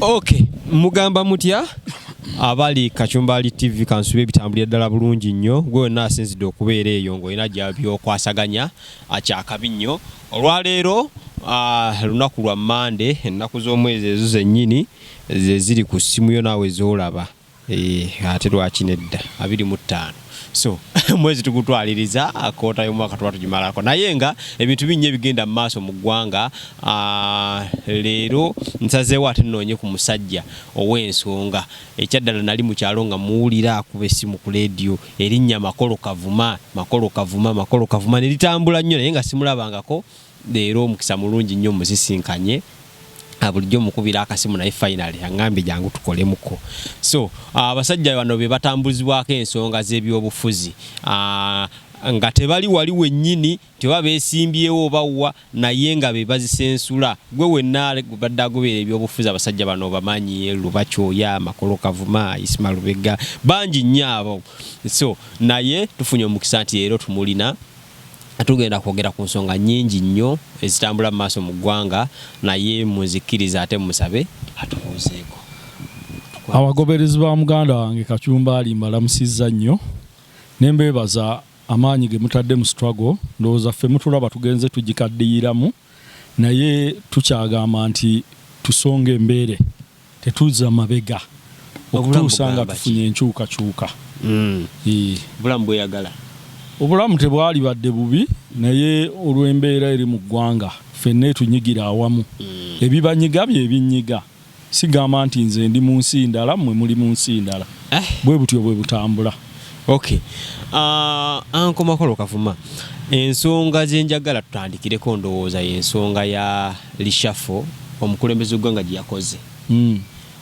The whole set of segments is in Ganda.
Okay, mugamba mutya abali Kachumbali TV? Kansube bitambulira ddala bulungi nnyo. Gwe wenna asinzidde okubeera eyo ng'olina byokwasaganya, akyakabi nnyo. Olwaleero lunaku lwa Mande, ennaku z'omwezi ezo zennyini ze ziri ku ssimu yo naawe z'olaba. Ate lwaki nedda, 25, so mwezi tugutwaliriza quarter y'omwaka tuba tugimalako, naye nga ebintu bingi ebigenda mu maaso mu ggwanga. Leero nsazeewo ate nnoonye ku musajja ow'ensonga. Ekyaddala nali mu kyalo nga muwulira akuba essimu ku leediyo, erinnya Makolo Kavuma, Makolo Kavuma, Makolo Kavuma ne litambula nnyo, naye nga simulabangako. Leero omukisa mulungi nnyo musisinkanye. Bulijjo mukubira akasimu, naye finally aŋŋambye jangu tukolemuko. So abasajja bano be batambuzibwako ensonga z'ebyobufuzi, nga tebali wali wennyini, teba beesimbyewo oba wa, naye nga be bazisensula. Gwe wenna badde agoberera ebyobufuzi, abasajja bano bamanyi: Luba Kyoya, Makolo Kavuma, Isma Lubega, bangi nnyo abo. So naye tufunye omukisa nti leero tumulina, tugenda kwogera ku nsonga nnyingi nnyo ezitambula mu maaso mu ggwanga, naye munzikkiriza ate musabe atubuuzeeko. Abagoberezi ba muganda wange Kacumba Ali, mbalamusizza nnyo ne mbeebaza amaanyi ge mutadde mu struggle. Ndowooza ffe mutulaba tugenze tugikaddiyiramu, naye tukyagamba nti tusonga embeere, tetuzza mabega okutuusa nga bugamba ki? Tufunye enkyukakyuka. Bulamu bweyagala. Obulamu tebwali badde bubi, naye olw'embeera eri mu ggwanga ffenna etunyigira awamu. Ebibanyiga bye binyiga, sigamba nti nze ndi mu nsi ndala, mmwe muli mu nsi ndala. Bwe butyo bwe butambula. Okay, Uncle Makolo Kavuma, ensonga zenjagala tutandikireko ndowooza y'ensonga ya reshuffle omukulembeze w'eggwanga gye yakoze.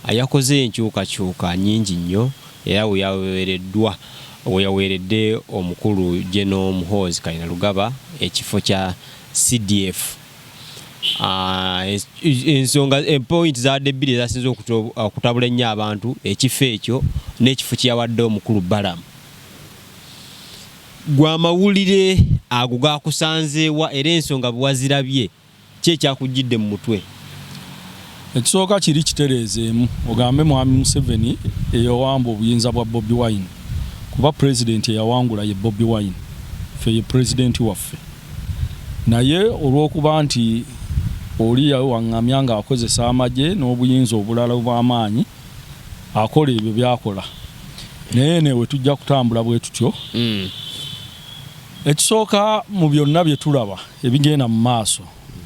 Yakoze enkyukakyuka nnyingi nnyo, era we yaweereddwa, we yaweeredde omukulu General Muhoozi Kainerugaba ekifo kya CDF. Ensonga point zaadde bbiri ezasinze okutabula ennyo abantu: ekifo ekyo n'ekifo kye yawadde omukulu Balamu. Gwe amawulire ago gakusanzeewa, era ensonga bwe wazirabye, ki ekyakujjidde mu mutwe? Ekisooka kiri kitereezeemu, ogambe Mwami Museveni eyawamba obuyinza bwa Bobi Wine, kuba pulezidenti eyawangula ye Bobi Wine, ffe ye pulezidenti waffe. Naye olw'okuba nti oli waŋŋamya ng'akozesa amagye n'obuyinza obulala obw'amaanyi, akola ebyo byakola, naye newe tujja kutambula bwe tutyo. Ekisooka mu byonna bye tulaba ebigenda mu maaso,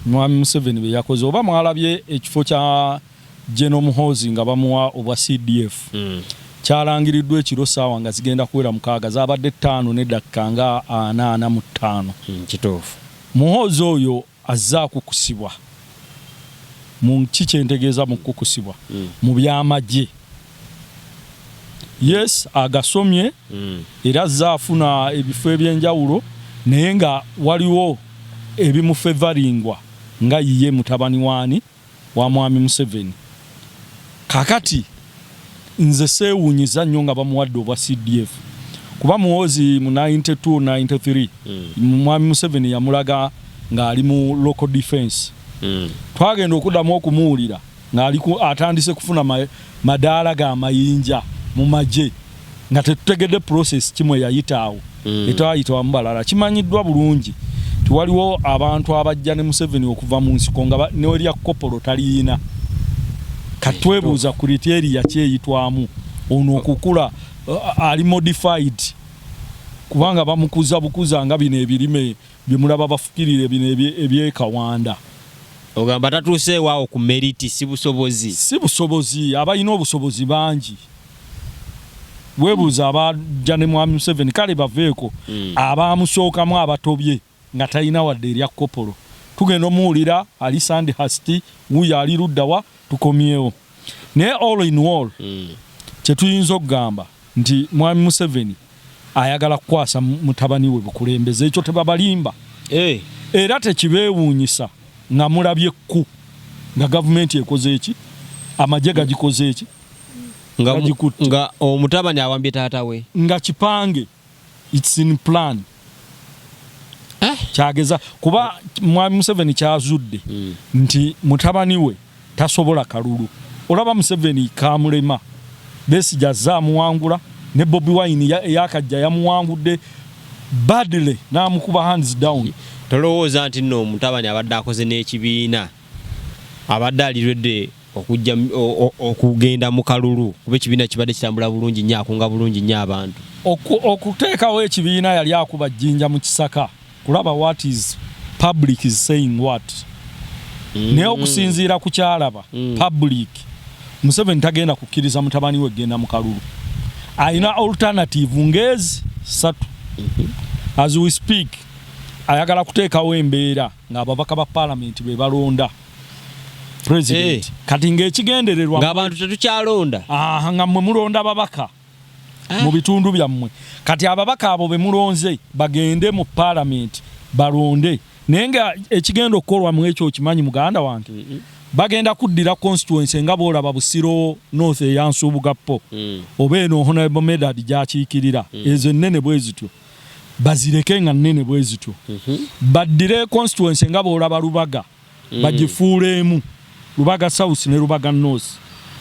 Mwami Museveni bye yakoze, oba mwalabye ekifo kya General Muhoozi nga bamuwa obwa CDF, kyalangiriddwa ekiro saawa nga zigenda kuwera 6, zabadde 5:45. Kituufu. Muhoozi oyo azze akukusibwa mu ki kyentegeeza mu kukusibwa mu byamagye. Yes, agasomye, era azze afuna ebifo ebyenjawulo, naye nga waliwo ebimufevaringwa nga yiye mutabani waani wa Mwami Museveni. Kakati nze seewuunyiza nnyo nga bamuwadde obwa CDF, kuba Muhoozi mu 92 93 Mwami Museveni yamulaga ng'ali mu local defense. Twagenda okuddamu okumuwulira ng'ali atandise kufuna madaala ga mayinja mu magye, nga tetutegedde process kimwe yayitaawo. Etayita wamu balala. Kimanyiddwa bulungi ti waliwo abantu abajja ne Museveni okuva mu nsiko nga nerya kopolo taliyina. Katwebuuza criteria kyeyitwamu ono okukula, ali modified, kubanga bamukuza bukuza nga bino ebirime byemulaba bafukirire bino ebyekawanda. Ogamba tatuuseewaawo ku merit, si busobozi? Si busobozi, abalina obusobozi bangi. Weebuuza abajja ne Mwami Museveni, kale baveeko, abamusookamu abatobye nga talina wadde erya kopolo. Tugenda omuwulira ali Sandhurst, wuuyo ali luddawa, tukomyewo. Naye all in all, kyetuyinza okugamba nti Mwami Museveni ayagala kukwasa mutabani we bukulembeze, ekyo tebabalimba. Era tekibeewuunyisa nga mulabye kku nga gavumenti ekoze eki, amagye gagikoze eki, gagikutte. Nga omutabani awambye taata we. Nga kipange, it's in plan. Kyageza kuba Mwami Museveni kyazudde nti mutabani we tasobola kalulu. Olaba Museveni kamulema, Besigye azze amuwangula, ne Bobi Wine eyakajja yamuwangudde badly n'amukuba hands down. Tolowooza nti nno omutabani abadde akoze n'ekibiina abadde alirwedde okujja okugenda mu kalulu, kuba ekibiina kibadde kitambula bulungi nnyo, akunga bulungi nnyo abantu? Okuteekawo ekibiina yali akuba jjinja mu kisaka kulaba what is public is saying what. Naye okusinziira ku kyalaba public, Museveni tagenda kukkiriza mutabani we genda mu kalulu. Alina alternative ngezi ssatu. As we speak, ayagala kuteekawo embeera ng'ababaka ba paalamenti be balonda president. Kati ng'ekigendererwa ng'abantu tetukyalonda. Aha, nga mmwe mulonda babaka mu bitundu byammwe. Kati ababaka abo be mulonze bagende mu paalamenti balonde, naye nga ekigenda okukolwa mu ekyo okimanyi, muganda wange, bagenda kuddira constituency nga bw'olaba Busiro North eya Nsubuga po oba eno Honorable Medard gy'akiikirira, ezo ennene bwe zityo bazireke nga nnene bwe zityo. Baddire constituency nga bw'olaba Lubaga, bagifuuleemu Lubaga South ne Lubaga North.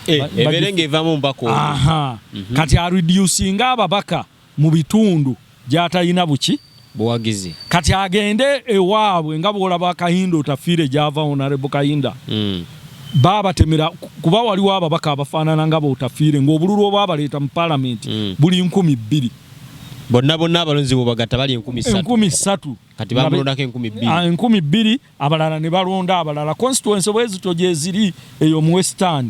Ebeere ng'evaamu omubaka omu. Aha. Kati areducinga ababaka mu bitundu gy'atalina buki buwagizi. Kati agende ewaabwe nga bw'olaba Kahinda Otafiire gy'ava, Honorable Kahinda, baabatemera kuba waliwo ababaka abafaanana nga b'Otafiire ng'obululu obwabaleeta mu paalamenti buli 2000. Bonna bonna abalonzi bwebagatta bali 3000. 3000. Kati bamulondako 2000. Ah, 2000, abalala ne balonda abalala. Constituency bwe zityo gyeziri eyo mu Western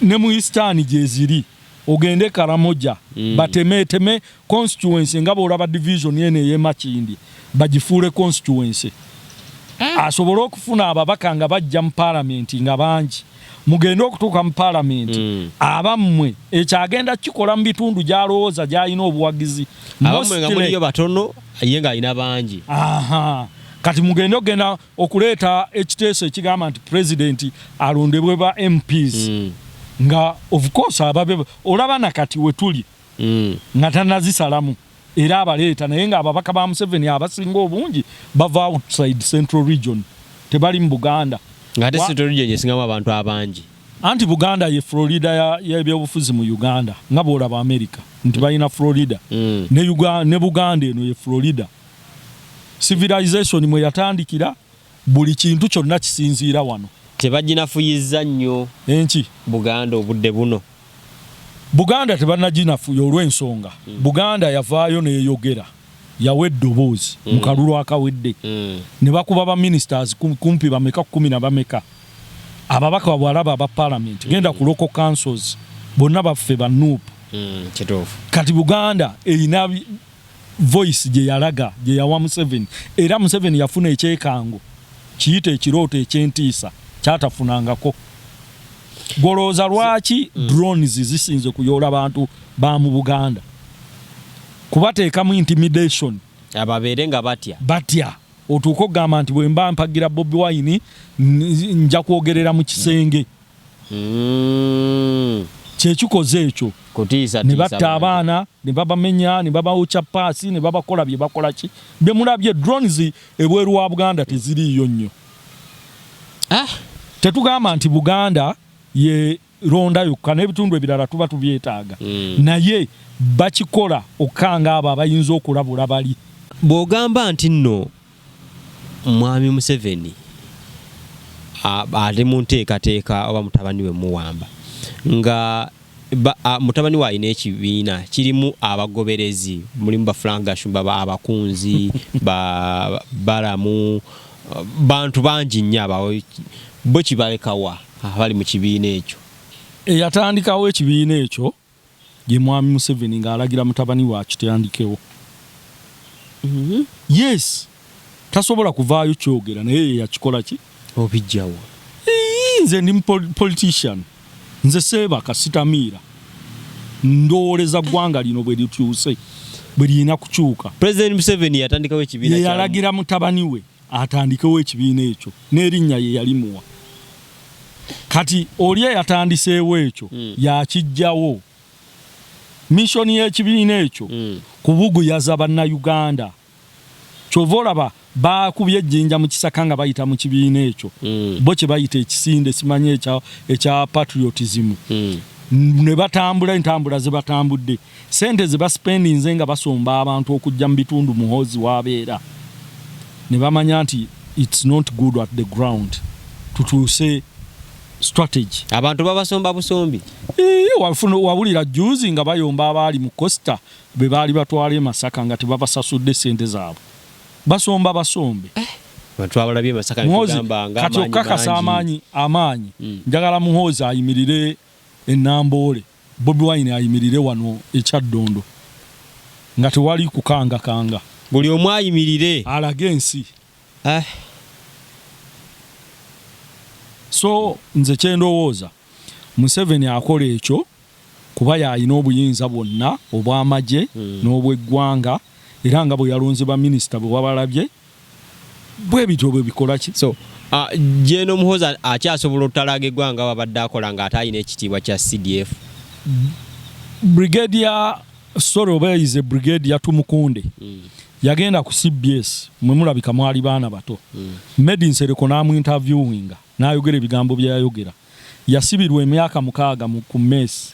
ne mu Eastern gyeziri. Ogende Karamoja, batemeteme constituency nga bw'olaba division eno ey'emakindi bagifuule constituency, asobole okufuna ababaka nga bajja mu paalamenti nga bangi. Mugende okutuuka mu paalamenti, abammwe ekyo agenda kikola mu bitundu gy'alowooza gy'alina obuwagizi. Abammwe nga muliyo batono, ye ng'alina bangi. Aha. Kati mugende okugenda okuleeta ekiteeso ekigamba nti pulezidenti alondebwe ba MPs, nga of course ababe olaba nakati wetuli nga tanazisalamu era abaleeta, naye nga ababaka ba Museveni abasinga obungi bava outside Central Region, tebali mu Buganda. Ng'ate Central Region esingamu abantu abangi. Anti Buganda ye Florida y'ebyobufuzi mu Uganda, nga bw'olaba America nti balina Florida, ne Buganda eno ye Florida. Civilization mwe yatandikira, buli kintu kyonna kisinziira wano. Tebaginafuyizza nnyo enki Buganda obudde buno? Buganda tebannaginafuya olw'ensonga Buganda yavaayo n'eyogera, yawa eddoboozi mu kalulu akawedde, ne bakuba ba ministers kumpi bameka, kumi na bameka, ababaka bwalaba aba parliament. Genda ku local councils, bonna baffe ba NUP. Kituufu. Kati Buganda erina voice gye yalaga, gye yawa Museveni, era Museveni yafuna ekyekango kiyita ekirooto ekyentiisa kyatafunangako. Golowooza lwaki drones zisinze kuyoola bantu ba mu Buganda? Kubateekamu intimidation. Ababeere nga batya. Batya, otuuke okugamba nti bwe mba mpagira Bobi Wine nja kwogerera mu kisenge. Kyekikoze ekyo. Kutiisa. Ne batta abaana, ne babamenya, ne babawokya paasi, ne babakola bye bakola ki bye mulabye. Drones ebweru wa Buganda teziriiyo nnyo. Tetugamba nti Buganda ye ronda yokka, n'ebitundu ebirala tuba tubyetaaga, naye bakikola okukanga abo abayinza okulabula bali. Bw'ogamba nti nno Mwami Museveni ali mu nteekateeka oba mutabani we muwamba, nga mutabani we alina ekibiina kirimu abagoberezi, mulimu ba Frank Gashumba, abakunzi ba Balamu, bantu bangi nnyo abawo, bo kibalekawa abali mu kibiina ekyo? Eyatandikawo ekibiina ekyo ye Mwami Museveni ng'alagira mutabani we akitandikewo. Yes, tasobola kuvaayo kyogera, naye ye yakikola ki. Obijjawo? Nze ndi politician, nze seebaka, sitamiira, ndowooleza ggwanga lino bwe likyuse, bwe lirina kukyuka. President Museveni yatandikawo ekibiina? Ye yalagira mutabani we atandikewo ekibiina ekyo, n'erinnya ye yalimuwa. Kati oli eyatandiseewo ekyo yakijjawo. Mission y'ekibiina ekyo kubuguyaza Bannayuganda. Kyova olaba Bakubye ejjinja mu kisaka nga bayita mu kibiina ekyo bo kye bayita ekisinde, simanyi ekya patriotism, ne batambula entambula ze batambudde, sente ze baspendinze nga basomba abantu okujja mu bitundu Muhoozi wabeera, ne bamanya nti it's not good at the ground, tutuuse strategy. Abantu babasomba busombi. Wawulira juzi nga bayomba abaali mu coaster be baali batwala e Masaka nga tebabasasudde sente zaabwe, basomba basombe. Twabalabye Masaka. Muhoozi netugamba nga kati amaanyi okukakasa mangi. Amaanyi njagala Muhoozi ayimirire enamboole, Bobi Wine ayimirire wano ekyaddondo nga tewali kukangakanga. Buli omu ayimirire. Alage ensi. So nze kyendowooza, Museveni akola ekyo kuba yalina obuyinza bwonna obw'amagye n'obw'eggwanga, era nga bwe yalonze baminisita bwe wabalabye bwe bityo bwe bikola ki. So Gen Muhoozi akyasobola okutalaga eggwanga wabadde akola ng'ate alina ekitiibwa kya CDF? Brigadier, sorry, oba is brigadier Tumukunde yagenda ku CBS, mwe mulabika mwali baana bato, Medi Nsereko n'amuinterviewinga n'ayogera ebigambo bye yayogera. Yasibirwa emyaka 6 ku mess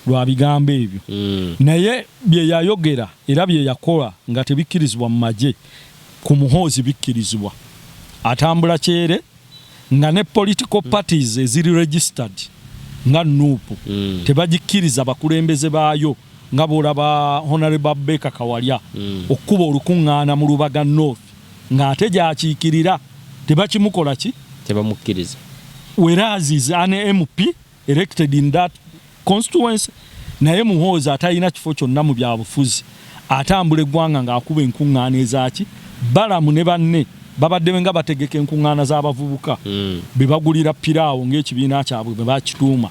lwa bigambo ebyo. Naye bye yayogera era bye yakola nga tebikkirizibwa mu magye, ku Muhoozi bikkirizibwa. Atambula kyere nga ne political parties eziri registered nga NUP tebagikkiriza bakulembeze baayo, nga bw'olaba Honorable Abubakar Kawalya okukuba olukuŋŋaana mu Lubaga North ng'ate gy'akiikirira, tebakimukola ki? Tebamukkiriza. Whereas is an MP elected in that constituency. Naye Muhoozi atalina kifo kyonna mu byabufuzi atambula eggwanga ng'akuba enkuŋŋaana ezaki. Balamu ne banne babadde nga bategeka enkuŋŋaana z'abavubuka be bagulira piraawo ng'ekibiina kyabwe bwe bakituuma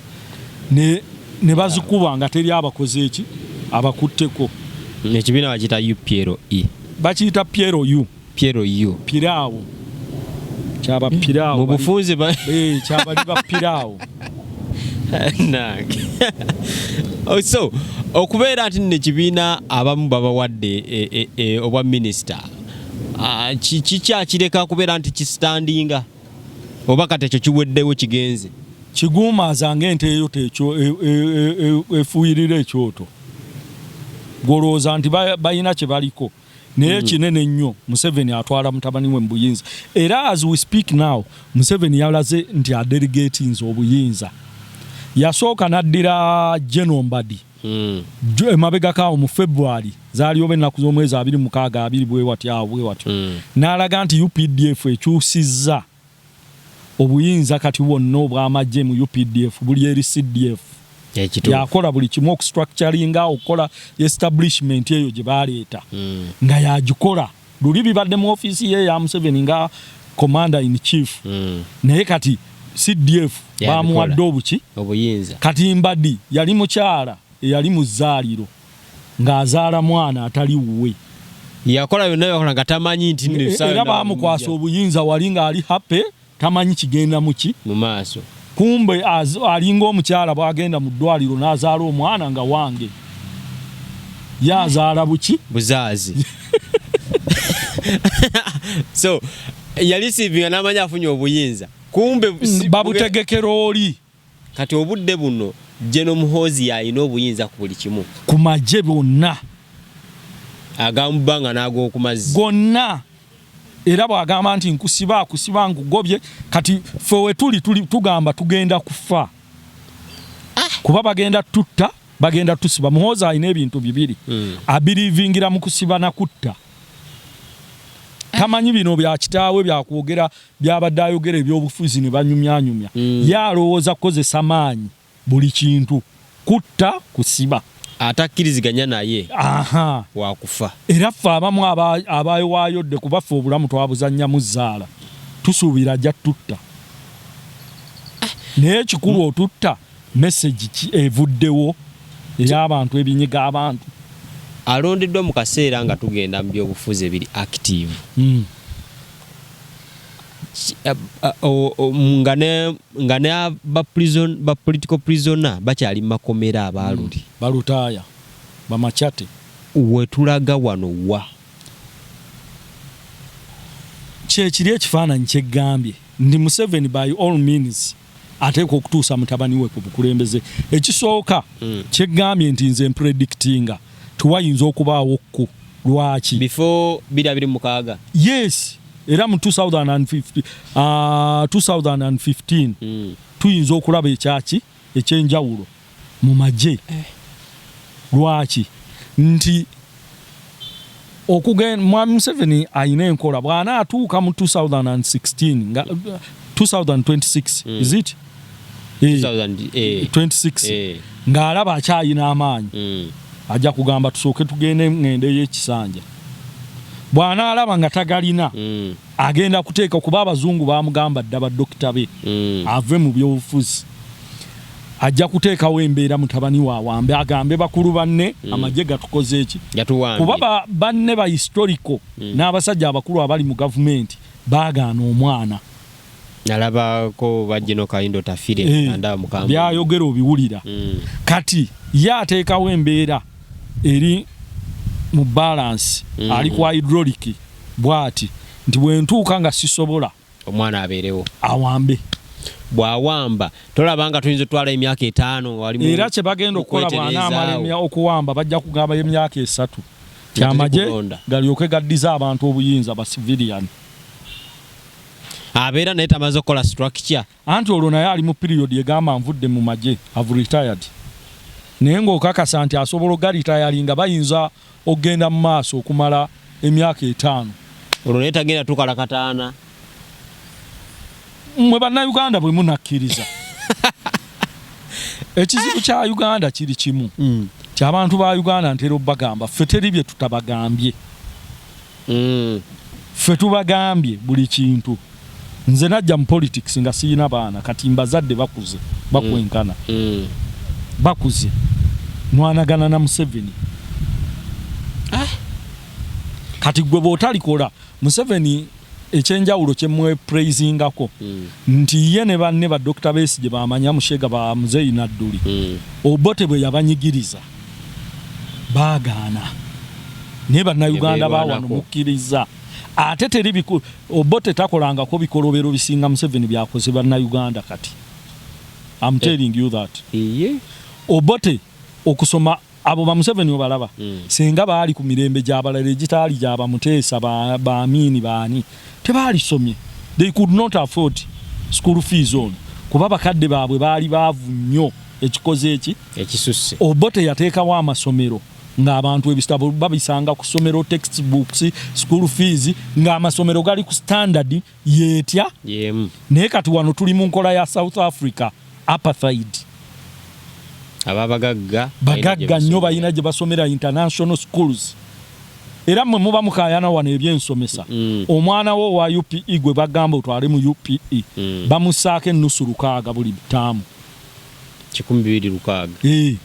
ne bazikuba nga teri abakoze eki abakutteko. Ekibiina bakiyita UPLE? Bakiyita PLU. PLU. Piraawo kyaba piraawo. Mu bufunze kyabali ba piraawo. Nange. Oh, so okubeera nti nno ekibiina abamu babawadde obwa minisita, kikyakireka kubeera nti kisitandinga oba kati ekyo kiweddewo, kigenze? Kiguumaaza ng'ente eyo tekyo efuuyirira ekyoto, gwolowooza nti balina kye baliko, naye kinene nnyo. Museveni atwala mutabani we mu buyinza, era as we speak now Museveni yalaze nti adelegatinze obuyinza. Yasooka n'addira General Mbadi emabegako awo mu February, zaali oba ennaku z'omwezi 26, 2 bwe watyo awo bwe watyo, n'alaga nti UPDF ekyusizza obuyinza, kati bwonna obw'amagye mu UPDF buli eri CDF. Ekituufu. Yakola buli kimu okustructuringa, okukola establishment eyo gye baleeta nga yagikola. Luli bibadde mu ofiisi ye ya Museveni nga commander in chief, naye kati CDF Yabikola. bamuwadde obuki? Obuyinza. Kati Mbadi yali mukyala eyali mu zzaaliro ng'azaala mwana atali wuwe. Yakola byonna yakola nga tamanyi nti nno essaawa era yonna bamukwasa obuyinza wali ng'ali happy, tamanyi kigenda muki mu maaso. Kumbe alinga omukyala bwagenda mu ddwaliro n'azaala omwana nga wange, ye azaala buki? Buzaazi. So yaliceivinga n'amanyi afunye obuyinza, kumbe babutegekera oli. Kati obudde buno General Muhoozi yalina obuyinza ku buli kimu. Ku magye bonna. Agamubbanga n'ag'oku mazzi. Gonna. Era bw'agamba nti nkusiba, akusiba, nkugobye. Kati ffe we tuli tugamba tugenda kufa kuba bagenda tutta, bagenda tusiba. Muhoozi alina ebintu bibiri, abelievingira mu kusiba na kutta. Tamanyi bino bya kitaawe byakwogera byabadde ayogera ebyobufuzi ne banyumyanyumya. Ye alowooza kukozesa maanyi buli kintu, kutta, kusiba. Atakkiriziganya naye wakufa. Era ffe abamu abawaayodde kuba ffe obulamu twabuzannyamu zaala, tusuubira ajja tutta, naye ekikulu otutta message ki evuddewo ey'abantu ebinyiga abantu? Alondeddwa mu kaseera nga tugenda mu byobufuzi ebiri active. Nga ne ba political prisoner bakyali mu makomera abaaluli. Balutaaya bamacate. Wetulaga wano wa? Kyekiri ekifaananyi kyeggambye ndi Museveni by all means ateekwa okutuusa mutabani we ku bukulembeze. Ekisooka kyeggambye nti nze mpredictinga tiwayinza okubaawo kku. Lwaki? Before 2026. Yes, era mu 2050, 2015 tuyinza okulaba ekyaki ekyenjawulo mu magye. Lwaki? Nti okugenda Mwami Museveni ayina enkola bw'anaatuuka mu 2016 nga 2026, is it? 2000, 26 ng'alaba akyayina amaanyi, ajja kugamba tusooke tugende ŋŋendeyo ekisanja. Bw'anaalaba nga tagalina, agenda kuteeka kuba abazungu bamugamba dda, badokita be, ave mu byobufuzi. Ajja kuteekawo embeera mutabani waawambe agambe bakulu banne, amagye gatukoze eki? Yatuwambye. Kuba banne ba historical n'abasajja abakulu abali mu gavumenti baagaana omwana. Nalabako bajjino Kahinda Otafiire andaba mukambwe. Byayogera obiwulira. Kati ye ateekawo embeera eri mu balance, ali ku hydraulic bw'ati nti bwe ntuuka nga sisobola, omwana abeerewo. Awambe. Bw'awamba tolaba nga tuyinza otwala emyaka 5 nga wali Era kye bagenda okukola, bw'anaamala okuwamba, bajja kugamba emyaka 3 Nga kyamagye teri galyoke gaddize abantu obuyinza ba civilian. Abeera naye tamaze okukola structure. Anti olwo naye ali mu period egamba nvudde mu magye, have retired, naye ng'okakasa nti asobola ogaritayalinga, bayinza okugenda mu maaso okumala emyaka 5. Olwo naye tagenda tukala kataana. Mmwe Bannayuganda bwe munakkiriza, ekizibu kya Uganda kiri kimu, ti abantu ba Uganda ntera obbagamba ffe teri bye tutabagambye. Ffe tubagambye buli kintu. Nze najja mu politics nga siyina baana, kati mbazadde bakuze, bakwenkana, bakuze, nwanagana na Museveni. Kati gwe bw'otalikola Museveni, ekyenjawulo kyemwepraisingako nti ye ne banne ba Dr Besigye, bamanya Mushega, ba Muzeeyi Nadduli, Obote bwe yabanyigiriza baagaana, naye Bannayuganda ba wano Beerwanako. mukkiriza ate teri Obote takolangako bikolobero bisinga Museveni byakoze Bannayuganda. Kati I'm telling you that Iye. Obote okusoma, abo ba Museveni obalaba, singa baali ku mirembe gy'abalala egitaali gyabamuteesa, ba Amiini baani, tebaalisomye. They could not afford school fees ono kuba bakadde baabwe baali baavu nnyo ekikoze eki Ekisusse. Obote yateekawo amasomero ng'abantu ebitabo babisanga ku ssomero, textbooks, school fees, ng'amasomero gali ku standard yeetya. Yemu. Naye kati wano tuli mu nkola ya South Africa, apartheid. Ababagagga. Bagagga nnyo balina gye basomera, international schools. Era mmwe muba mukaayana wano ebyensomesa. Omwana wo owa UPE gwe bagamba otwale mu UPE, bamussaako ennusu 6 buli ttaamu. 260. Eh.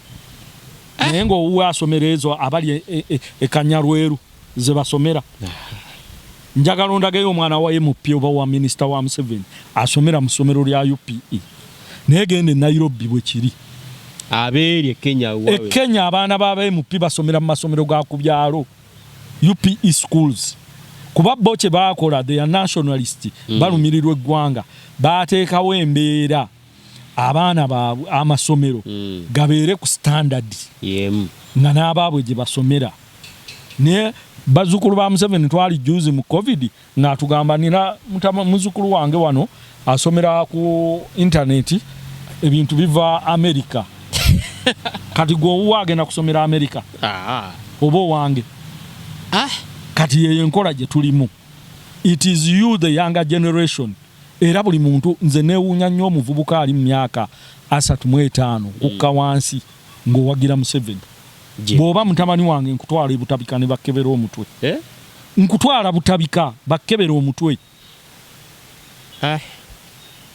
Naye ng'owuwe asomera ezo abali e Kanyarweru ze basomera. Njagala ondagayo omwana wa MP oba wa minisita wa Museveni asomera mu ssomero lya UPE. Naye genda e Nairobi bwe kiri. Abeeri e Kenya. E Kenya abaana ba MP basomera mu masomero ga ku byalo, UPE schools, kuba bo kye baakola, they are nationalist, balumirirwa eggwanga, baateekawo embeera abaana baabwe amasomero gabeere ku standard yemu nga n'abaabwe gye basomera. Naye bazzukulu ba Museveni, twali juzi mu COVID ng'atugamba nina muzzukulu wange wano asomera ku intaneti, ebintu biva America. Kati gwe owuwe agenda kusomera America oba owange? Kati yeyo enkola gye tulimu. It is you, the younger generation. Era buli muntu, nze neewuunya nnyo omuvubuka ali mu myaka 35 kukka wansi ng'owagira Museveni. Bw'oba mutabani wange, nkutwala ebutabika ne bakkebera omutwe. Eh? Nkutwala Butabika bakkebera omutwe.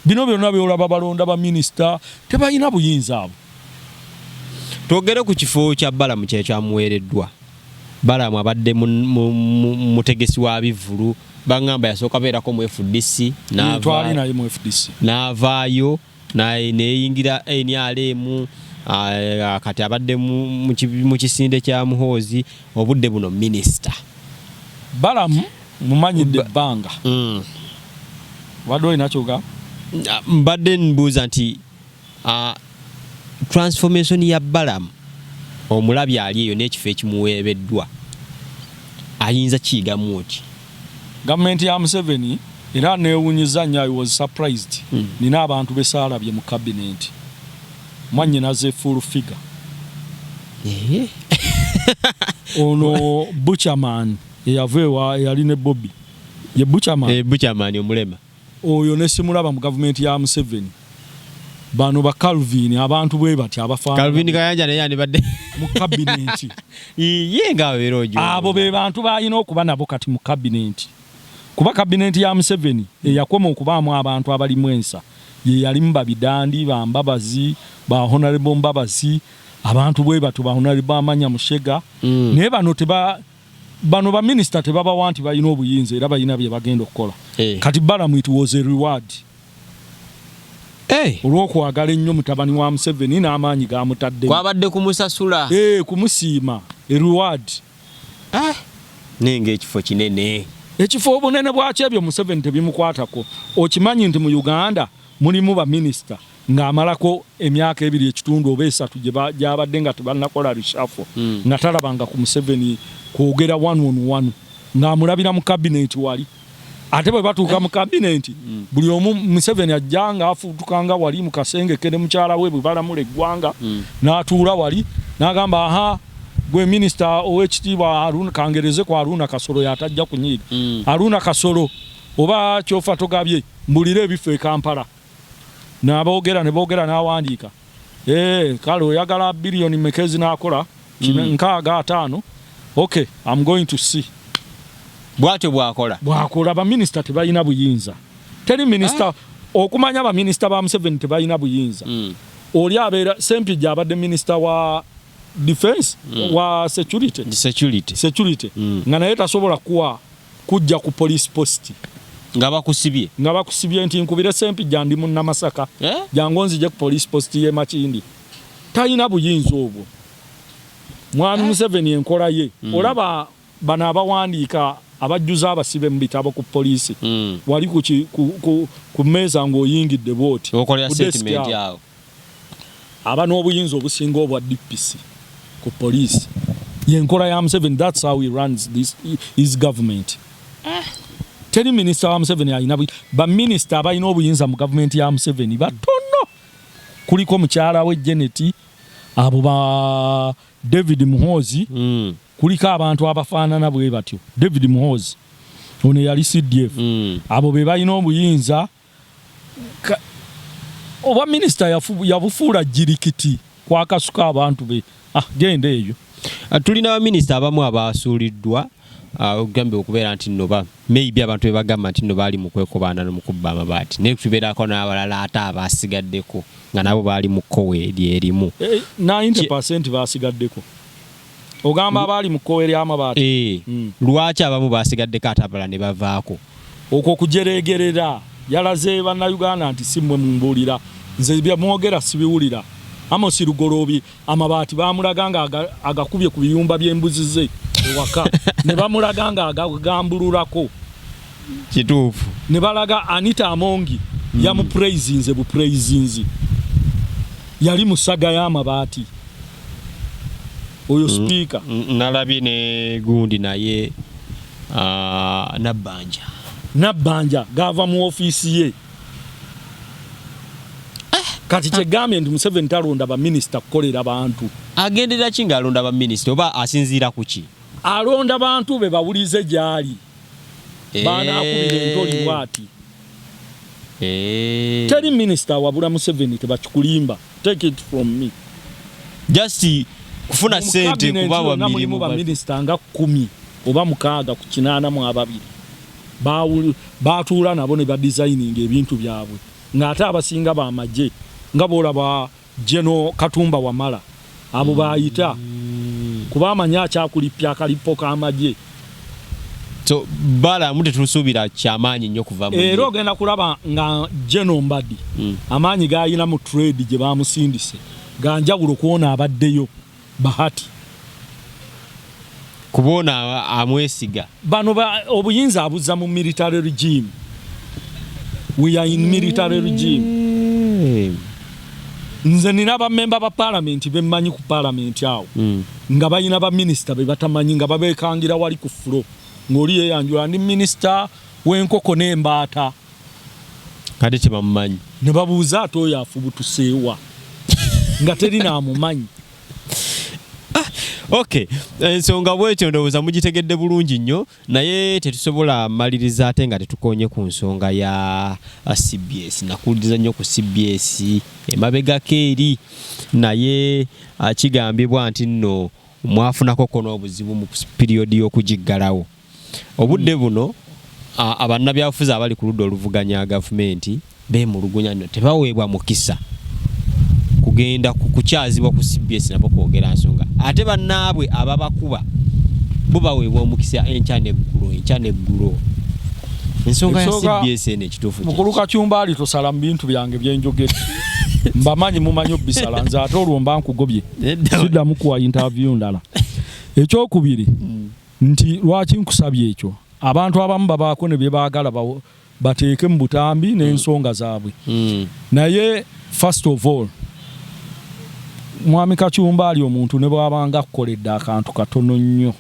Bino byonna byolaba balonda baminisita tebalina buyinza abo. Twogere ku kifo kya Balamu kyekyamuweereddwa. Balamu abadde mutegesi wa bivvulu, baŋŋamba yasooka beerako mu FDC. Twali naye mu FDC. N'avaayo neyingira NRM. Kati abadde mu kisinde kya Muhoozi, obudde buno minisita. Balamu. Mumanyidde ebbanga. Obadde olina kyogamba? Mbadde mbuuza nti transformation ya Balaam omulabi ali eyo n'ekifo ekimuweebeddwa ayinza kiyigamu ki? Gavumenti ya Museveni era neewunyiza nnyo, I was surprised. Nina abantu besaalabye mu cabinet, mwannyinaze full figure, ono Buchaman eyava ewa eyali ne Bobi, ye Buchaman. Eh, Buchaman omulema. Oyo ne simulaba mu gavumenti ya Museveni. Bano ba Calvin, abantu bwe bati abafaanana. Calvin Kayanja naye yandibadde mu cabinet. Ye nga abeera ojo. Abo be bantu balina okuba nabo kati mu cabinet, kuba cabinet ya Museveni eyakoma okubaamu abantu abalimu ensa ye yalimu babidandi ba Mbabazi, ba Honorable Mbabazi, abantu bwe batyo, ba Honorable Amanya Mushega. Naye bano teba, bano baminisita tebabawa nti balina obuyinza era balina bye bagenda okukola. Kati Balaam, it was a reward olw'okwagala ennyo mutabani wa Museveni n'amaanyi gamutaddemu. Kwabadde kumusasula. Eh, kumusiima, a reward. Naye ng'ekifo kinene. Ekifo obunene bwakyo, ebyo Museveni tebimukwatako. Okimanyi nti mu Uganda mulimu baminisita ng'amalako emyaka 2.5 oba 3 gyabadde nga tebannakola reshuffle nga talabanga ku Museveni kwogera one on one, ng'amulabira mu cabinet wali. Ate bwe batuuka mu cabinet, buli omu Museveni ajja ng'afuutukanga wali mu kasenge ke ne mukyala we bwe balamula eggwanga, n'atuula wali n'agamba, "Aha, gwe minisita ow'ekitiibwa Haruna," kangereze ku Haruna Kasolo, yatajja kunyiiga. "Haruna Kasolo oba kyofa togabye, mbulire ebifo e Kampala." Naboogera ne boogera, n'awandiika, "Eh, kale oyagala biliyoni meka ezinaakola?" 65. "Okay, I'm going to see." Bw'atyo bw'akola. Bwakola. Baminisita tebalina buyinza, teri minisita. Okumanya baminisita ba Museveni tebalina buyinza, oli abeera Sempijja abadde minisita wa defense, wa security. Security. Security. Nga naye tasobola kuwa kujja ku police post nga bakusibye. Nga bakusibye nti nkubire Sempijja, ndi munnamasaka, Eh? jangu nzije ku police post y'e Makindi. Talina buyinza obwo mwami Museveni. Enkola ye, olaba bano abawandiika, abajjuza abasibe mu bitabo ku poliisi, wali ku mmeeza ng'oyingidde bwoti, okolera ku desk statement awo. Awo. Aba n'obuyinza obusinga obwa DPC ku poliisi. Yenkola ya Museveni, that's how he runs this his government. Teri minisita wa Museveni alina baminisita abalina obuyinza mu gavumenti ya Museveni batono. Kuliko mukyala we Janet, abo ba David Muhoozi, kuliko abantu abafaanana bwe batyo. David Muhoozi ono yali CDF. Abo be balina obuyinza. Obwa minisita yabufuula jirikiti kwakasuka abantu be. Ah, genda eyo. Ah, tulina baminisita abamu abasuuliddwa, ogambye okubeera nti nno maybe abantu be bagamba nti nno baali mu kwekobaana mu kubba amabaati, naye tubeerako n'abalala ate abasigaddeko nga nabo baali mu kkowe eri erimu. Eh, 90% basigaddeko, ogamba abaali mu kkowe ly'amabaati? Eh, lwaki abamu basigaddeko ate abalala ne bavaako? Okwo kujeregerera. Yalaze bannayuganda nti si mmwe mumbuulira, nze byemwogera sibiwulira. Amos Lugoloobi amabaati bamulaga nga agakubye ku biyumba by'embuzi ze ewaka, ne bamulaga nga agagambululako. Kituufu. Ne balaga Anita Amongi yamupraisinze bupraisinzi, yali musaga y'amabaati oyo sipiika. Nalabye ne gundi naye, Nabbanja. Nabbanja gava mu ofiisi ye. Kati kyegambye nti Museveni talonda baminisita kukolera bantu. Agenderera ki ng'alonda baminisita, oba asinziira ku ki? Alonda bantu be bawulize gy'ali, banaakubira entoli bw'ati. Teri minisita wabula Museveni, tebakikulimba, take it from me. Just kufuna Mu sente cabinet kubawa yonna mulimu mirimu. Baminisita nga 10 oba 6 ku 82 batuula nabo ne badesigninga ebintu byabwe, ng'ate abasinga bamagye, nga bwolaba Geno Katumba Wamala, abo bayita kuba amanyi akyakulipya akalipo k'amagye. So Balamu tetusuubira kyamaanyi nnyo kuva mu Era ye. ogenda kulaba nga Geno Mbadi amaanyi g'ayina mu trade gye bamusindise ganjawulo kwona abaddeyo Bahati. Kubona amwesiga. Bano obuyinza abuzza mu military regime. We are in military regime. Nze nina bamemba ba palamenti bemmanyi ku palamenti awo nga balina baminisita be batamanyi, nga babekangira wali ku floor, ng'oli yeyanjula, "Ndi minisita w'enkoko n'embaata." Kati tebamumanyi. Ne babuuza, "Ate oyo afubutuseewa?" Nga teri naamumanyi. Okay, ensonga bwetyo ndowooza mugitegedde bulungi nnyo, naye tetusobola maliriza ate nga tetukonye ku nsonga ya CBS. Nakuwuliriza nnyo ku CBS emabegako eri, naye kigambibwa nti nno mwafunakoko n'obuzibu mu period y'okugiggalawo. Obudde buno abannabyabufuzi abali ku ludda oluvuganya gavumenti beemulugunya nno tebaweebwa mukisa kugenda kukyazibwa ku CBS nabo kwogera nsonga, ate bannaabwe ababakuba bo baweebwa omukisa enkya neggulo, enkya neggulo. Ensonga ya CBS eno ekituufu? Mukulu Kacyumba, ali tosala mu bintu byange byenjogedde. Mbamanyi, mumanyi obisala. Nze ate olwo mba nkugobye, siddamu kuwa interview ndala. Ekyokubiri nti lwaki nkusabye ekyo, abantu abamu babaako ne bye baagala bateeke mu butambi n'ensonga zaabwe. Naye first of all, mwami Kacyumba, ali omuntu ne bw'abanga akukoledde akantu katono nnyo,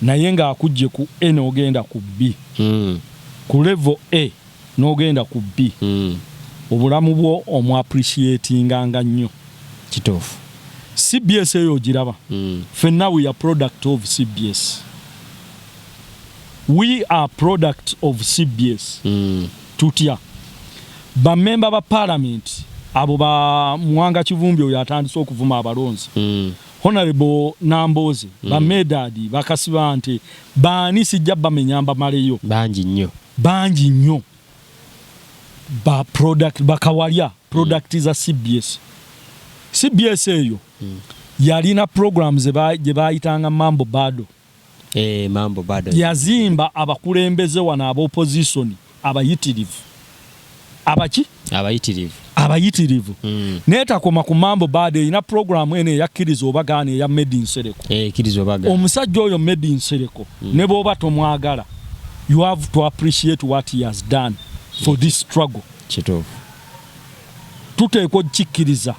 naye ng'akujje ku A n'ogenda ku B, ku level A n'ogenda ku B, obulamu bwo omuappreciatinganga nnyo. CBS eyo ogiraba, ffenna we are product of CBS. We are product of CBS. Tutya bamemba ba parliament abo ba Muwanga Kivumbi, oyo atandise okuvuma abalonzi, Honorable Namboze, bamedadi bakasibante baani, sijja bamenya mbamaleyo. Bangi nnyo. Bangi nnyo ba product bakawalya product za CBS. CBS eyo yalina programs gye bayitanga Mambo Bado. Eh, Mambo Bado. Yazimba abakulembeze wano ab'opposition abayitirivu, abaki? Abayitirivu. Abayitirivu. Neetakoma ku Mambo Bado, erina programu eno eyakkiriza obagaana eya Medi Nsereko. Eh, kkiriza obaga. Omusajja oyo Medi Nsereko, ne bw'oba tomwagala, you have to appreciate what he has done for this struggle. Tuteekwa okukikkiriza.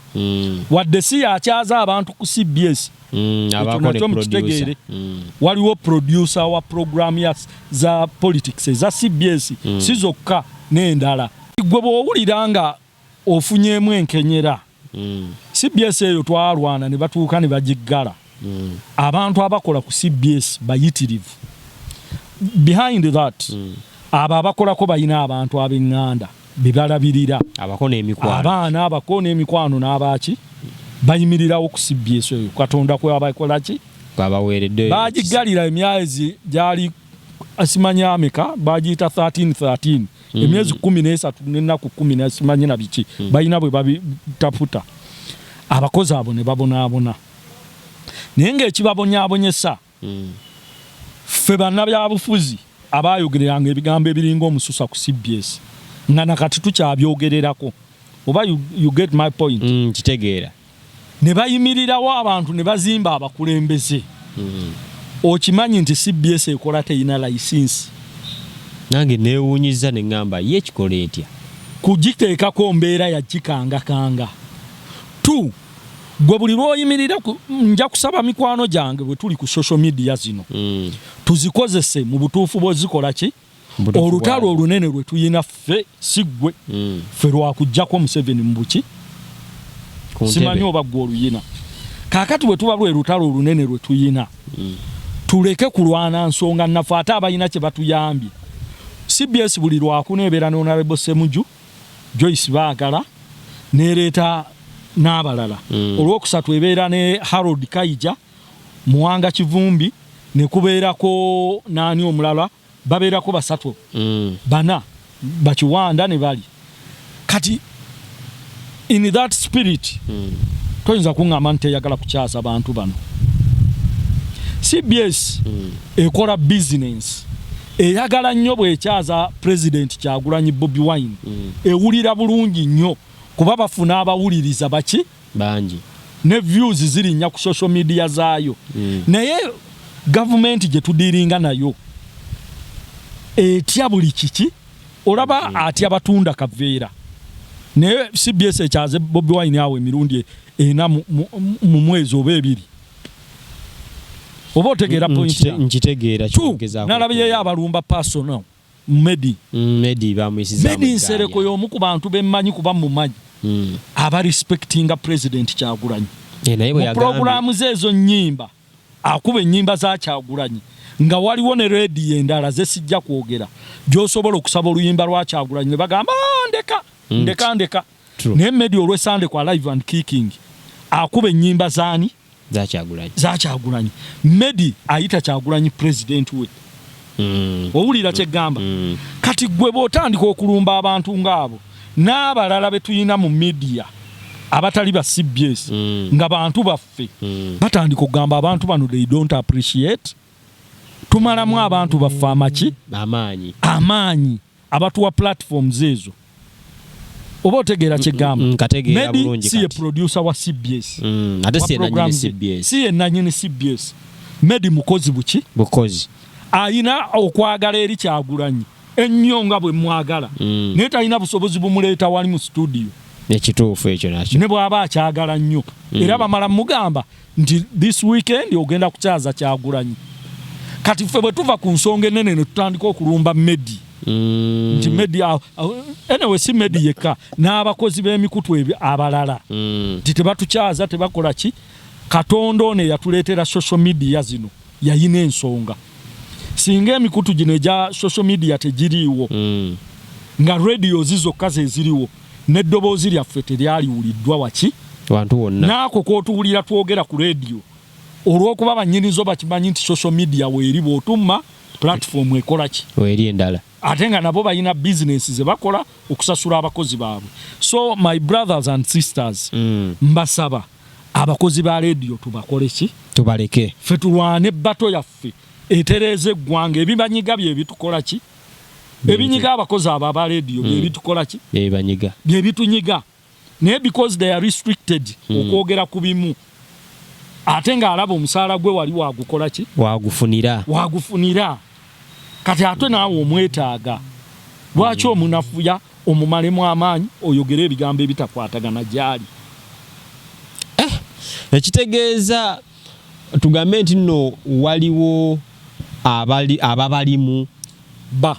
Wadde si yakyaza abantu ku CBS, ekyo abaako ne nakyo producer. Mukitegeere. Waliwo producer wa program ya za politics eza CBS, si zokka n'endala. Gwe bw'owulira nga ofunyeemu enkenyera, CBS eyo twalwana ne batuuka ne bagiggala. Abantu abakola ku CBS bayitirivu. Behind that, abo abakolako balina abantu ab'eŋŋanda be balabirira. Abako n'emikwano. Abaana abako n'emikwano n'abaaki bayimirirawo ku CBS eyo. Katonda kwebakola ki? Babaweeredde. Bagiggalira emyezi gyali simanyi ameka, bagiyita 1313, emyezi 13 n'ennaku 10 nasimanyi na biki, balina bwe babitaputa. Abakozi abo ne babonaabona, naye ng'ekibabonyaabonyesa, ffe bannabyabufuzi abayogereranga ebigambo ebiringa omususa ku CBS, nga nakati tukyabyogererako, oba you get my point? Kitegeera. Ne bayimirirawo abantu ne bazimba abakulembeze. Okimanyi nti CBS ekola teyina license? Nange neewuunyiza ne ŋŋamba, ye ekikola etya? Kugiteekako mbeera yagikangakanga tu. Gwe buli lwoyimirira nja kusaba mikwano gyange, bwe tuli ku social media zino, tuzikozese mu butuufu bwozikola ki. Butuufu. Olutalo Bwayo. olunene lwe tuyina ffe, si ggwe, ffe lwakuggyako Museveni mu buki? Ku ntebe. Simanyi oba ggwe oluyina. Kaakati bwe tuba lwe lutalo olunene lwe tuyina, tuleke kulwana nsonga naffe ate abalina kye batuyambye. CBS buli lwakuna ebeera ne Honorable Semuju Joyce Baagala, nereeta n'abalala. Olwokusatu ebeera ne Harold Kaija, Muwanga Kivumbi, ne kubeerako naani omulala, babeerako basatu, bana bakiwanda ne bali. Kati in that spirit, toyinza kuŋŋamba nti teyagala kukyaza bantu bano. CBS ekola business, eyagala nnyo bwekyaza President Kyagulanyi Bobi Wine, ewulira bulungi nnyo kuba bafuna abawuliriza baki? Bangi. Ne views zirinnya ku social media zaayo. Naye gavumenti gye tudiringa nayo etya buli kiki. Olaba atya batunda kaveera, naye CBS ekyaze Bobi Wine awo emirundi 4 mu mwezi oba 2. Oba otegeera point yange? Nkitegeera. Two, Kyogezaako. nalabyeyo abalumba personal Medi. Medi bamuyisizaamu. Medi Nsereko y'omu ku bantu bemmanyi, kuba mumanyi, aba respectinga President Kyagulanyi. Naye bwe Mu yagambye puroguramu ze ezo nnyimba, akuba ennyimba za Kyagulanyi, nga waliwo ne rediyo endala ze sijja kwogera gy'osobola okusaba oluyimba lwa Kyagulanyi ne bagamba, "Ah, ndeka, ndeka, ndeka." Naye Medi olw'Esande kwa Live and Kicking akuba ennyimba zaani? Za Kyagulanyi. Za Kyagulanyi. Medi ayita Kyagulanyi president we. Owulira kyeggamba? Kati gwe bw'otandika okulumba abantu ng'abo n'abalala be tuyina mu media abatali ba CBS, nga bantu baffe, batandika okugamba abantu bano they don't appreciate. Tumalamu abantu baffe amaki? Amaanyi. Amaanyi abatuwa platforms ezo. Oba otegeera kyegamba? Nkategeera Medi bulungi. si ye Kati producer wa CBS. Ate Wa si yenanyini programs ze. CBS. Si ye nanyini CBS. Medi mukozi buki? Bukozi. Ayina okwagala eri Kyagulanyi ennyo nga bwe mwagala, naye talina busobozi bumuleeta wali mu studio. Ekituufu ekyo nakyo. Ne bw'aba akyagala nnyo, era bamala mugamba nti this weekend ogenda kukyaza Kyagulanyi. Kati ffe bwe tuva ku nsonga ennene ne tutandika okulumba Medi, nti Medi, anyway, si Medi yekka, n'abakozi b'emikutu ebyo abalala, nti tebatukyaza, tebakola ki. Katonda ono eyatuleetera social media zino yayina ensonga. Singa emikutu gino egya social media tegiriiwo, nga radios zokka ze ziriwo, n'eddoboozi lyaffe teryaliwuliddwa waki? Wantu wonna. Naako kootuwulira twogera ku rediyo, olw'okuba bannyinizo bakimanyi nti social media weeri, bw'otumma platform ekola ki? Weeri endala. Ate nga nabo balina bizinesi ze bakola okusasula abakozi baabwe. So my brothers and sisters, mbasaba abakozi ba rediyo tubakole ki? Tubaleke. Ffe tulwane battle yaffe etereeza eggwanga. Ebibanyiga bye bitukola ki? Ebinyiga abakozi abo aba rediyo bye bitukola ki? Ebanyiga. Bye bitunyiga. Naye because they are restricted okwogera ku bimu, ate ng'alaba omusaala gwe wali wagukola ki? Wagufunira. Wagufunira. Kati ate naawe omwetaaga, lwaki omunafuya, omumalemu amaanyi, oyogere ebigambo ebitakwatagana gy'ali? Ekitegeeza tugambe nti nno waliwo abali ababalimu ba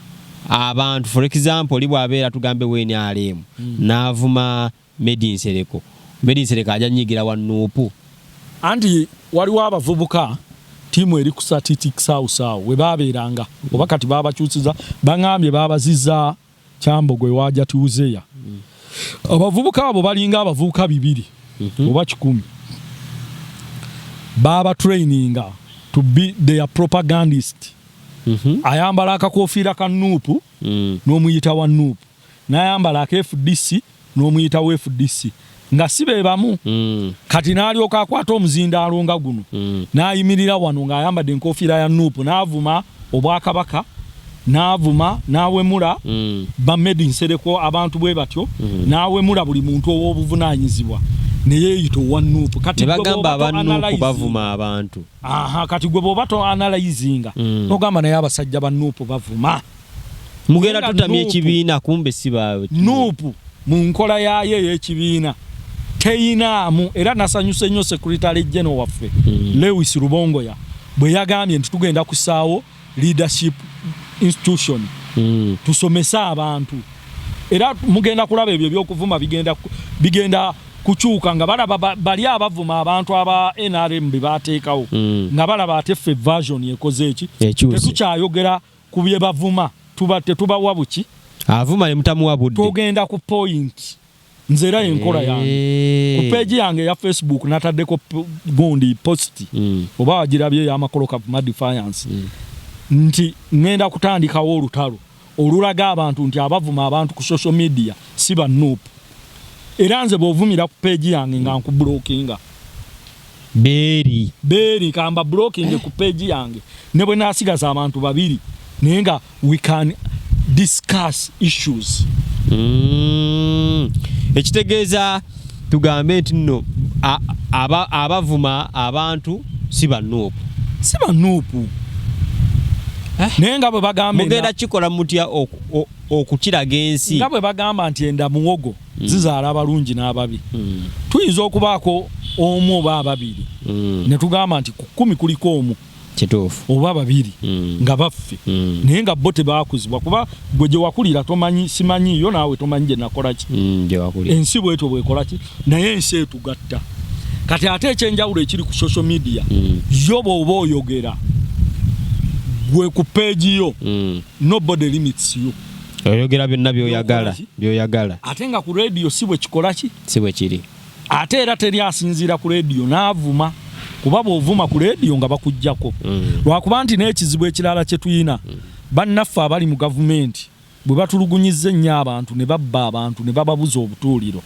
abantu. For example, oli bw'abeera, tugambe WNRM, n'avuma Medi Nsereko, Medi Nsereko ajja nyigira wa NUP. Anti waliwo abavubuka, tiimu eri ku Statistics House awo we babeeranga, oba kati babakyusiza, baŋambye babaziza Kyambogo ewaja tuuzeya. Abavubuka abo balinga abavubuka 200 oba 100, baba traininga to be their propagandist. Ayambala akakofiira ka NUP n'omuyita wa NUP, n'ayambala aka FDC n'omuyita wa FDC, nga si be bamu. Kati n'alyoka akwata omuzindaalo nga guno, n'ayimirira wano ng'ayambadde enkofiira ya NUP, n'avuma obwakabaka, n'avuma, n'awemula bamedi Nsereko, abantu bwe batyo, n'awemula buli muntu ow'obuvunaanyizibwa, ne yeeyita owa NUP. Kati Ne gwe bagamba bw'oba aba NUP to-analyzing- bavuma abantu. Aha, kati gwe bw'oba to analyzinga, n'ogamba naye abasajja ba NUP bavuma. Mugenda Naye nga tutamya NUP ekibiina, kumbe si ba NUP mu nkola yaayo ey'ekibiina teyinaamu. Era nasanyuse nnyo secretary general waffe Lewis Rubongoya bwe yagambye nti tugenda kusaawo leadership institution, tusomese abantu. Era mugenda kulaba ebyo ebyokuvuma bigenda kukyuka, nga balaba bali abavuma abantu aba NRM be bateekawo, nga balaba ate ffe version ekoze eki? Ekyuse. Tetukyayogera ku bye bavuma, tuba tetubawa buki. Avuma ne mutamuwa budde. Tugenda ku point. Nze era yenkola yange. Ku page yange eya Facebook nataddeko gundi post, oba wagirabye, ey'amakolo Kavuma Defiance, nti ŋŋenda kutandikawo olutalo olulaga abantu nti abavuma abantu ku social media si ba NUP. Era nze bw'ovumira ku page yange nga nkublockinga. Beeri. Beeri kamba blocking ku page yange, ne bwe naasigaza abantu babiri, naye nga we can discuss issues. Ekitegeeza tugambe nti nno Abavuma abantu si ba NUP. Si ba NUP. Eh? Naye nga bwe bagamba, mugenda kikola mutya okukiraga ensi? Nga bwe bagamba nti enda muwogo zizaala abalungi n'ababi, tuyinza okubaako omu oba ababiri ne tugamba nti ku 10 kuliko omu oba babiri nga baffe, naye nga bo tebakuzibwa, kuba gwe gye wakulira tomanyi, simanyiyo, naawe tomanyi gye nakola ki. Gye wakulira. Ensi bwetyo bwekola ki, naye ensi etugatta. Kati ate ekyenjawulo ekiri ku social media, yo bw'oba oyogera gwe ku page yo, nobody limits you. Oyogera byonna byoyagala. Byokola ki? Byoyagala. Ate nga ku radio si bwe kikola ki? Si bwe kiri. Ate era teri asinziira ku radio n'avuma, kuba bw'ovuma ku radio nga bakugjako. Lwakuba nti n'ekizibu ekirala kye tuyina, bannaffe abali mu gavumenti bwe batulugunyizza ennyo abantu ne babba abantu ne bababuza obutuuliro,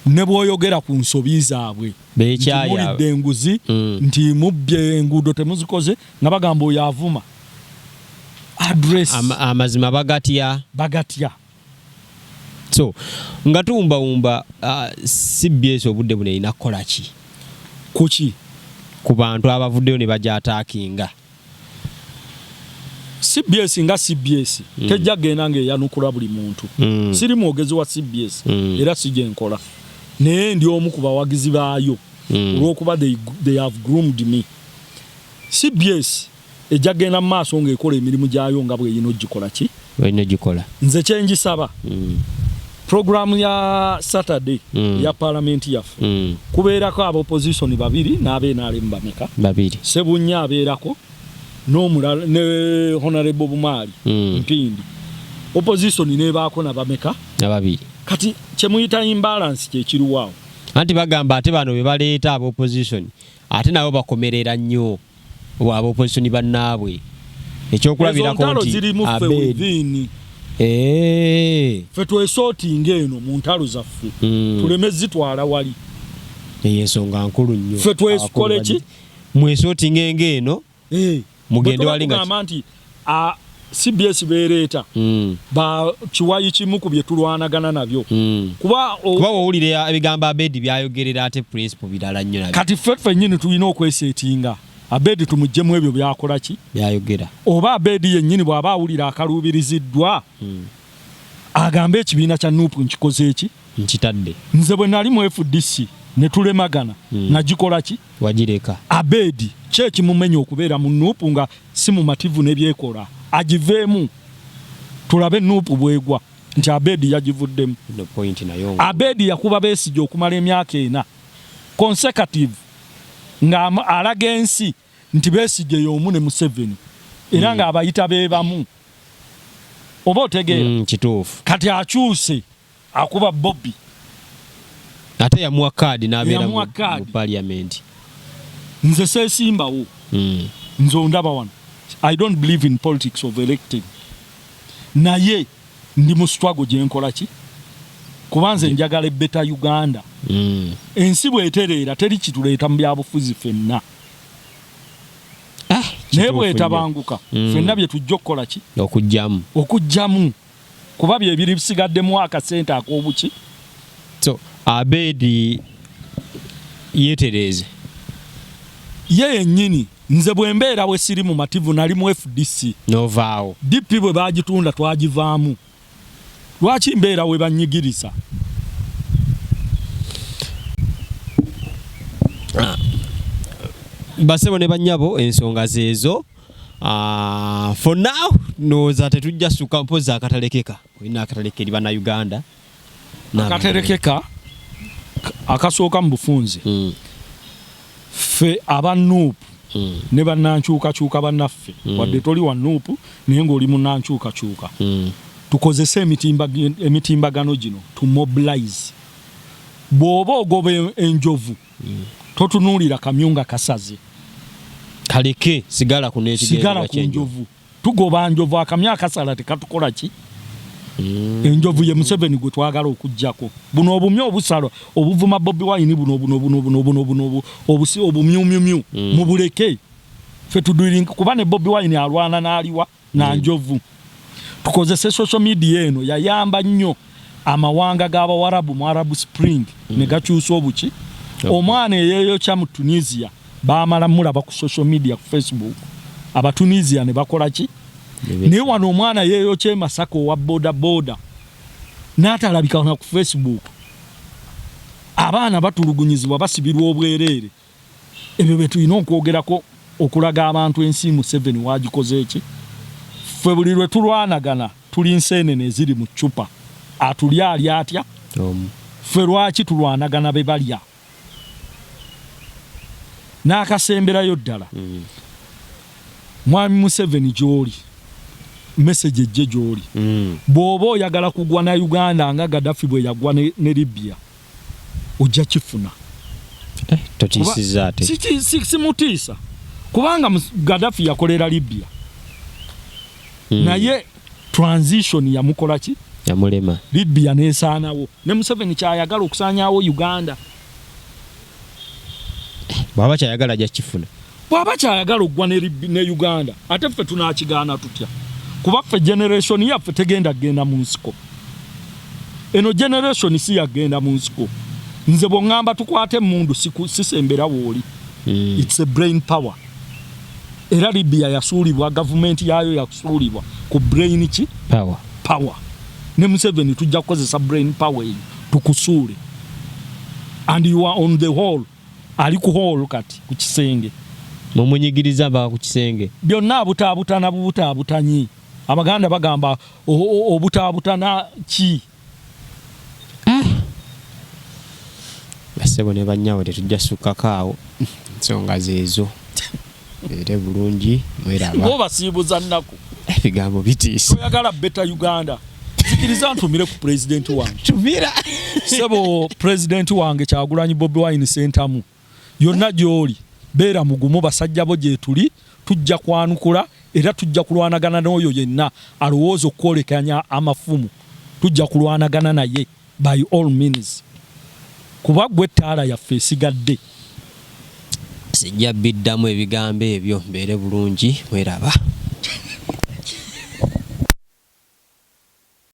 ne bw'oyogera ku nsobi zaabwe nti Bekyaya. Mulidde enguzi, nti mubbye enguudo temuzikoze, nga bagamba oyo avuma address. Amazima bagatya. Bagatya. So nga tuwumbawumba, CBS obudde buno erina kukola ki? Kuki? Ku bantu abavuddeyo ne bagyataakinga. CBS nga CBS tejja genda ng'eyanukula buli muntu. Siri mwogezi wa CBS, era si gye nkola, naye ndi omu ku bawagizi baayo olw'okuba they have groomed me. CBS ejja genda mu maaso ng'ekola emirimu gyayo nga bw'erina ogikola ki. Olina ogikola. Nze kyenjisaba, programu ya Saturday eya palamenti yaffe, kubeerako aba opposition babiri n'aba NRM bameka? Babiri. Sebunnya abeerako n'omulala ne Honorable Bumaali Mpindi. Opposition nebaako nabameka? Nababiri. Kati kyemuyita imbalance kyekiriwaawo. Anti bagamba ate bano be baleeta aba opposition, ate nabo bakomerera nnyo aba opposition bannaabwe. Ezo Ekyokulabirako ntalo nti zirimu ffe Abed within. Ffe twesootinga eno mu ntalo zaffe, tuleme zitwala wali. Eyo ensonga nkulu nnyo. Ffe twesikole ki? Mwesootinga eno. Mugende Bwe tuba wali nga tugamba nti CBS beereeta ba kiwayi kimu ku bye tulwanagana nabyo, kuba Kuba wowulira ebigambo Abedi byayogerera, ate principle birala nnyo nabyo. Kati ffe ffennyini tulina okweseetinga, Abedi tumuggyemu ebyo byakola ki? Byayogera. Oba Abedi yennyini bw'aba awulira akaluubiriziddwa, agambe ekibiina kya NUP nkikoze eki? Nkitadde. Nze bwe nali mu FDC ne tulemagana, nagikola ki? Wagireka. Abedi ki ekimumenya okubeera mu NUP nga si mumativu n'ebyekola? Agiveemu tulabe NUP bwegwa nti Abedi yagivuddemu. No point nayo. Abedi yakuba Besigye okumala emyaka 4 consecutive nga alaga ensi nti Besigye y'omu ne Museveni, era ng'abayita beebamu. Oba otegeera? Kituufu. Kati akyuse akuba Bobi. Ate yamuwa kaadi n'abeera Yamuwa mu kaadi. parliament. Nze seesimbawo. Nze ondaba wano, I don't believe in politics of electing, naye ndi mu struggle gye nkola ki, kuba nze njagala e better Uganda. Ensi bwetereera teri kituleeta mu byabufuzi ffenna, Ah, naye kituufu bwetabanguka, ffenna bye tujja okukola ki? Nnyo. Okugyamu. Okugyamu, kuba bye biri bisigaddemu akasente ak'obuki. So Abedi yeetereeze. Ye yennyini, nze bwe mbeera bwe siri mu mativu, nali mu FDC. Novaawo. DP bwe bagitunda twagivaamu. Lwaki mbeera we banyigiriza? Basebo ne bannyabo, ensonga zeezo. For now ndowooza tetujja sukka, mpozi akatalekeka, olina akataleka eri Bannayuganda? Akaterekeka akasooka mu bufunze, ffe aba NUP ne bannankyukakyuka bannaffe, wadde toli wa NUP naye ng'oli munnankyukakyuka, tukozese emitimbagano gino to mobilize. Bw'oba ogoba enjovu, totunuulira kamyu nga kasaze. Kaleke, sigala ku Sigala n'ekigendererwa ku ky'enjovu. njovu. Tugoba njovu, akamyu akasala tekatukola ki? Enjovu ye Museveni gwe twagala okugjako. Buno obumyu obusalo obuvuma Bobi Wine, buno buno buno buno buno buno obusi obumyumyumyu, mubuleke, ffe tuduiringa, kuba ne Bobi Wine alwana n'aliwa na njovu. Tukozese social media eno, yayamba nnyo amawanga g'Abawarabu mu Arab Spring ne gakyusa obuki. Omwana eyeyokya mu Tunisia bamala mulaba ku social media, ku Facebook, Abatunisia ne bakola ki? Naye wano omwana yeyokya e Masaka owa boda boda n'atalabika na ku Facebook. Abaana batulugunyizibwa, basibirwa obwereere. Ebyo bye tulina okwogerako okulaga abantu ensi Museveni wagikoze eki. Ffe buli lwe tulwanagana tuli nseenene eziri mu ccupa, atulya ali atya? Ffe lwaki tulwanagana be balya? N'akasemberayo ddala, Mwami Museveni, gy'oli, message ejje gy'oli. Bw'oba oyagala kugwa na Uganda nga Gaddafi bwe yagwa ne Libya, ojja kifuna. Totiisizza ate. Simutiisa, kubanga Gaddafi yakolera Libya, naye transition yamukola ki? Yamulema. Libya nesaanawo. Ne Museveni kyayagala okusaanyaawo Uganda. Bw'aba kyayagala ajja kifuna. Bw'aba kyayagala okugwa ne Uganda, ate ffe tunakigaana tutya? Kuba ffe generation yaffe tegenda kugenda mu nsiko. Eno generation si yagenda mu nsiko. Nze bw'oŋŋamba tukwate emmundu, sisembera wooli. It's a brain power. Era Libya yasuulibwa, gavumenti yaayo yasuulibwa ku brain ki? Power. Power. Ne Museveni tujja kukozesa brain power eyo tukusuule. And you are on the hall, ali ku hall kati ku kisenge. Mumunyigiriza mpaka ku kisenge. Byonna abutaabutana bubutaabutanyi. Abaganda bagamba obutaabutana ki? Bassebo ne bannyawo, tetujja sukkako awo, ensonga zeezo. Beere bulungi, mweraba. Ng'obasiibuza nnaku. Ebigambo bitiisa. Toyagala better Uganda? Zikiriza ntumire ku pulezidenti wange. Tumira. Sebo pulezidenti wange Kyagulanyi Bobi Wine Sentamu, yonna gy'oli beera mugumu. Basajja bo gyetuli, tujja kwanukula era tujja kulwanagana n'oyo yenna alowooza okwolekanya amafumu. Tujja kulwanagana naye by all means, kuba gwe ettaala yaffe esigadde. Sijja biddamu ebigambo ebyo. Mbeere bulungi, mweraba.